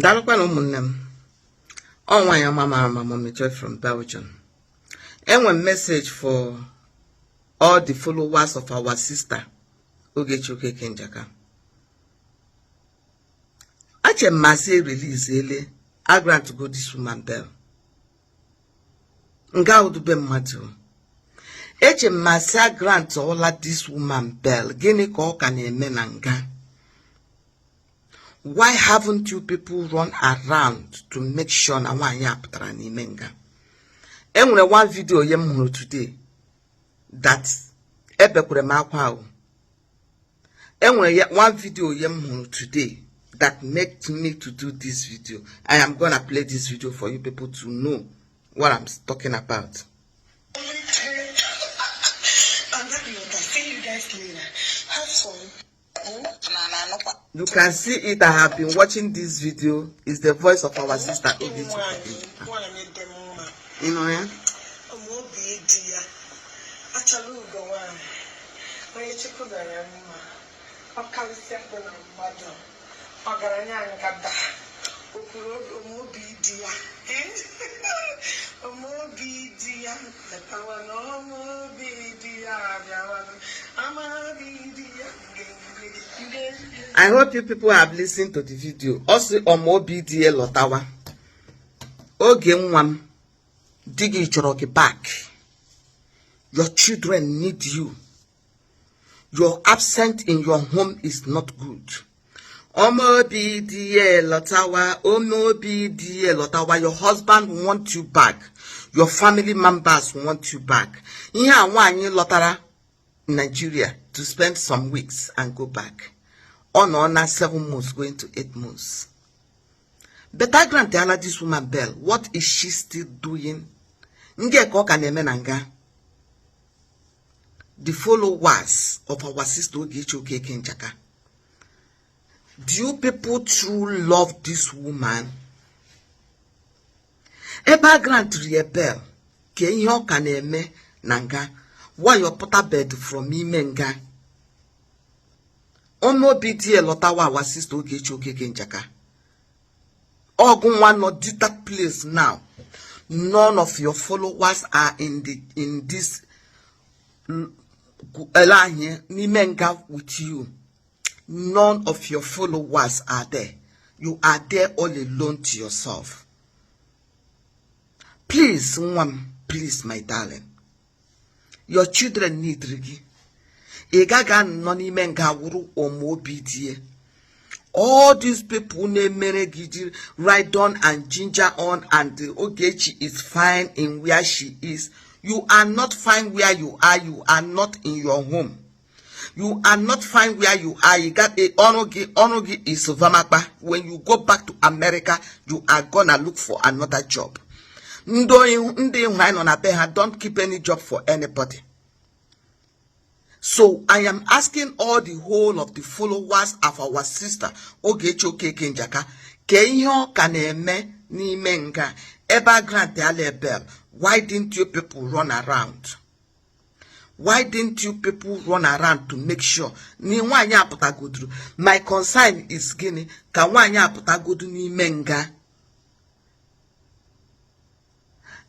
Ndalukwana umunnem. Onwanya mama joy from Belgium. And one message for all the followers of our sister Ogechi Okeke Njaka. Ache masi release ele. I grant to go this woman bell. Nga udube mmadu. Eche masi grant to all this woman bell. Gini ko ka na-eme na nga. Why haven't you people run around to make sure na wanya aputara n'ime nga? Enwere one video ye m hụrụ today that ebekwere m akwa ahụ. Enwere one video ye m hụrụ today that makes me to do this video. I am gonna play this video for you people to know what I'm talking about. You can see it. I have been watching this video. It's the voice of our sister Ogechi Okeke. You know, yeah? I hope you people have listened to the video. Also, BDA Lotawa. Oge nwam, digi choroki back. Your children need you. Your absence in your home is not good. BDA Lotawa, BDA Lotawa. Your husband wants you back. Your family members want you back. Here, one Lotara, Nigeria, to spend some weeks and go back. On 7 months, going to 8 months. But I grant this woman bell. What is she still doing? The followers of our sister Ogechi Okeke Njaka. Do you people truly love this woman? Eba grant rebel. Ke ihe ka na-eme nanga. Why you put a bed from imenga? BDA Lotawa our sister Ogechi Okeke Njaka. Ogun not did that place now. None of your followers are in this nimenga with you. None of your followers are there. You are there all alone to yourself. Please, please, my darling. Your children need Rigi. Egaga noni menga wuru BDA. All these people name Meregiji write on and ginger on, and Ogechi is fine in where she is. You are not fine where you are. You are not in your home. You are not fine where you are. You got a onogi is Vamakba. When you go back to America, you are gonna look for another job. Don't keep any job for anybody. So I am asking all the whole of the followers of our sister Ogechi Okeke Njaka, Kenyo kaneme ni menga eba grant ale bell. Why didn't you people run around? Why didn't you people run around to make sure ni wanya aputagodu? My concern is gini ka wanya aputagodu ni menga.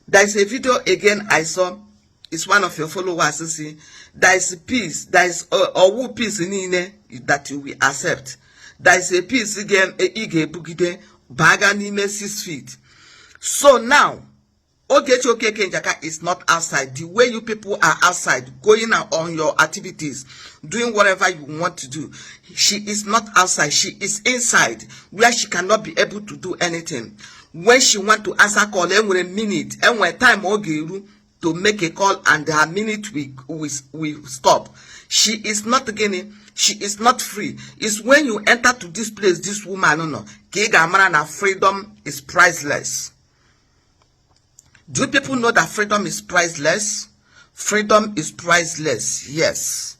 There is a video again I saw. It's one of your followers see. There is a peace. There is a peace in that you will accept. There is a peace again. Ige bugide baga nime 6 feet. So now, Ogechi Okeke Njaka is not outside. The way you people are outside, going out on your activities, doing whatever you want to do. She is not outside. She is inside, where she cannot be able to do anything. When she want to answer call, every minute, and when time Ogeru to make a call and her minute we stop. She is not getting. She is not free. It's when you enter to this place, this woman, no. Freedom is priceless. Do people know that freedom is priceless? Freedom is priceless, yes.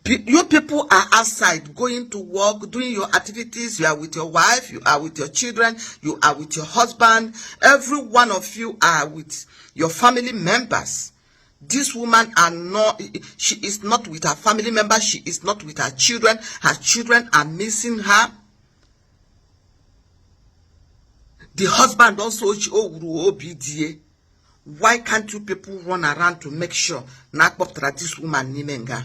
You people are outside, going to work, doing your activities. You are with your wife, you are with your children, you are with your husband. Every one of you are with your family members. This woman are not, she is not with her family members, she is not with her children. Her children are missing her. The husband also OBDA. Why can't you people run around to make sure this woman Nimenga?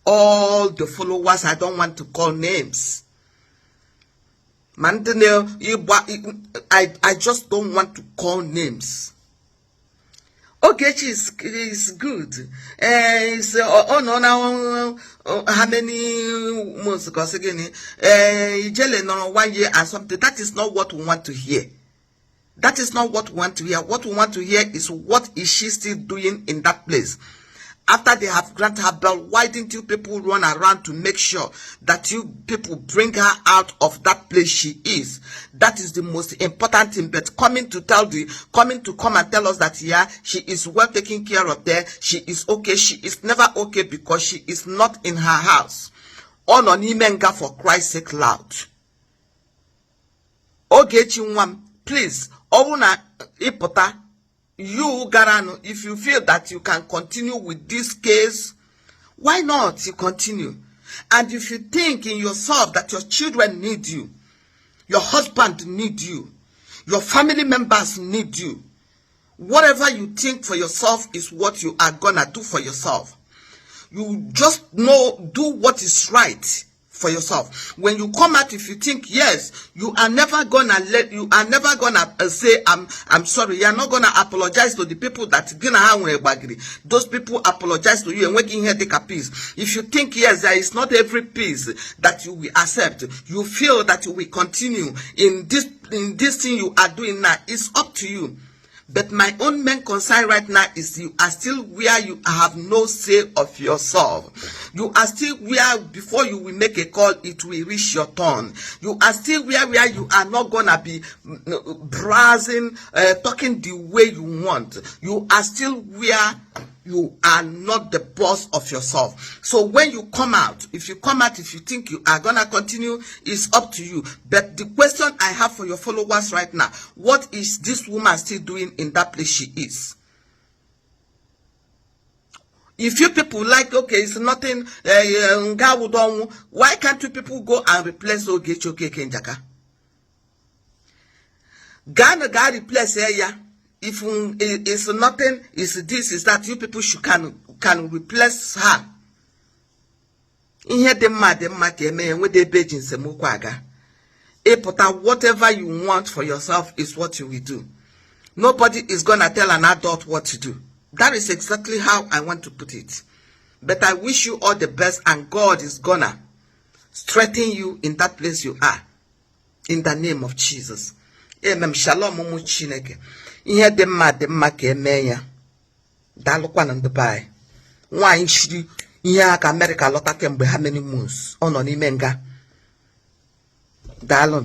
All the followers, I don't want to call names. I just don't want to call names. Ogechi is good. How many months ago again? 1 year and something. That is not what we want to hear. That is not what we want to hear. What we want to hear is what is she still doing in that place? After they have granted her bail, why didn't you people run around to make sure that you people bring her out of that place she is? That is the most important thing. But coming to come and tell us that yeah, she is well taken care of there, she is okay. She is never okay because she is not in her house. On Imenga, for Christ's sake, loud. Ogechi Nwam, please, Owuna Ipota. You, Garano, if you feel that you can continue with this case, why not you continue? And if you think in yourself that your children need you, your husband need you, your family members need you, whatever you think for yourself is what you are gonna do for yourself. You just do what is right for yourself. When you come out, if you think yes, you are never gonna say I'm sorry. You are not gonna apologize to the people that those people apologize to you and working here take a peace. If you think yes, there is not every peace that you will accept. You feel that you will continue in this thing you are doing now. It's up to you. But my own main concern right now is you are still where you have no say of yourself. You are still where before you will make a call, it will reach your turn. You are still where you are not going to be browsing, talking the way you want. You are still where you are not the boss of yourself. So when you come out, if you think you are going to continue, it's up to you. But the question I have for your followers right now, what is this woman still doing in that place she is? If you people like, okay, it's nothing, why can't you people go and replace Ogechi Okeke Njaka? Ga replace her. If it's nothing, is this, is that, you people can replace her. In here, whatever you want for yourself is what you will do. Nobody is gonna tell an adult what to do. That is exactly how I want to put it. But I wish you all the best, and God is gonna strengthen you in that place you are. In the name of Jesus. Amen. Shalom, Mumu Chineke. Ihe dị mma ka eme ya. Daalụkwa na Dubai. Nwaanyị shiri ihe aka America lọta kemgbe how many months ọ nọ n'ime nga. Daalụ.